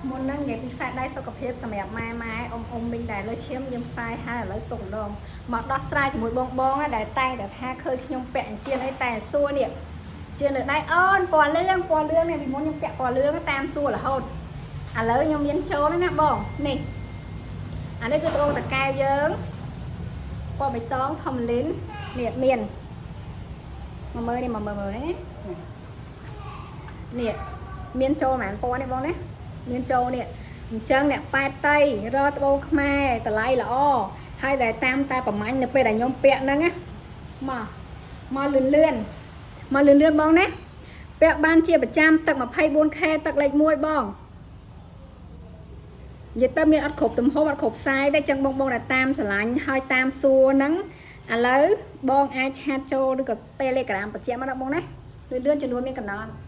មុនហ្នឹងនិយាយពីខ្សែដៃសុខភាពសម្រាប់ម៉ែម៉ែអ៊ំអ៊ំមីងដែលលើឈាមយើងផ្សាយហើយឥឡូវទុកម្ដងមកដោះស្រាយជាមួយបងបងហ្នឹងដែលតែងតែថាឃើញខ្ញុំពាក់អញ្ជៀនអីតែសួរនេះជៀនលើដៃអូនពណ៌លឿងពណ៌លឿងនេះពីមុនខ្ញុំពាក់ពណ៌លឿងតាមសួររហូតឥឡូវខ្ញុំមានចូលហើយណាបងនេះអានេះគឺត្បូងតកែវយើងពណ៌បៃតងធំលីននេះមានមកមើលនេះមកមើលមើលនេះនេះមានចូលប្រហែលពណ៌នេះបងណាមានចូលនេះអញ្ចឹងអ្នកប៉ែតតៃរកត្បូងខ្មែរតម្លៃល្អហើយដែលតាមតែប្រមាញ់នៅពេលដែលខ្ញុំពាក់ហ្នឹងណាមកមកលឿនលឿនមកលឿនលឿនបងណាពាក់បានជាប្រចាំទឹក 24K ទឹកលេខ1បងនិយាយទៅមានអត់គ្រប់ទំហំអត់គ្រប់សាយទេចឹងបងបងដែលតាមស្រឡាញ់ហើយតាមសួរហ្នឹងឥឡូវបងអាច chat ចូលឬក៏ Telegram បញ្ជាក់មកដល់បងណាលឿនលឿនចំនួនមានកំណត់។